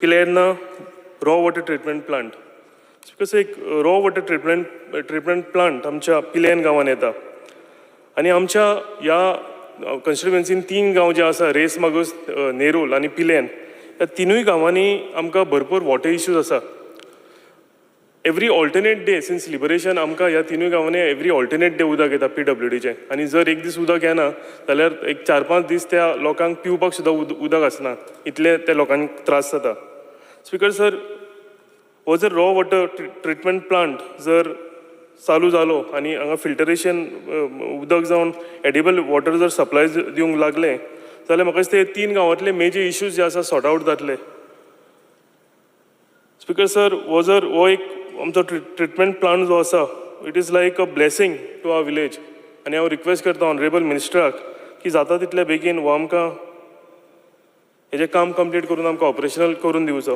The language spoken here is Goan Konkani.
Pilerne raw water treatment plant. Speaker, एक raw water treatment plant आमच्या पिलेर्न गांवांत येता आनी आमच्या ह्या कॉन्स्टिट्युएन्सीन तीन गांव जे आसा, रेस मागूस, नेरूल आनी पिलेर्न, ह्या तिनूय गांवांनी आमकां भरपूर वॉटर इश्यूज आसा. Every alternate day since liberation आमकां ह्या तिनूय गांवांनी एवरी ऑल्टरनेट डे उदक येता पीडब्ल्यूडीचें आनी जर एक दीस उदक येना जाल्यार एक 4-5 दीस त्या लोकांक पिवपाक सुद्दां उदक आसना, इतले त्या लोकांक त्रास जाता. स्पिकर सर, हो जर रॉ वॉटर ट्रिटमेंट प्लांट जर चालू जालो आनी हांगा फिल्टरेशन उदक जावन एडिबल वॉटर जर सप्लाय दिवंक लागले जाल्यार म्हाका दिसता हे तीन गांवांतले मेजर इश्यूज जे आसा सॉर्ट आवट जातले. स्पिकर सर, हो जर हो एक आमचो ट्रिटमेंट प्लांट जो आसा, it is like a blessing to our village आनी हांव रिक्वेस्ट करता ऑनरेबल मिनिस्टराक की जाता तितले बेगीन हो आमकां हेजें काम कंप्लीट करून आमकां ऑपरेशनल करून दिवचो.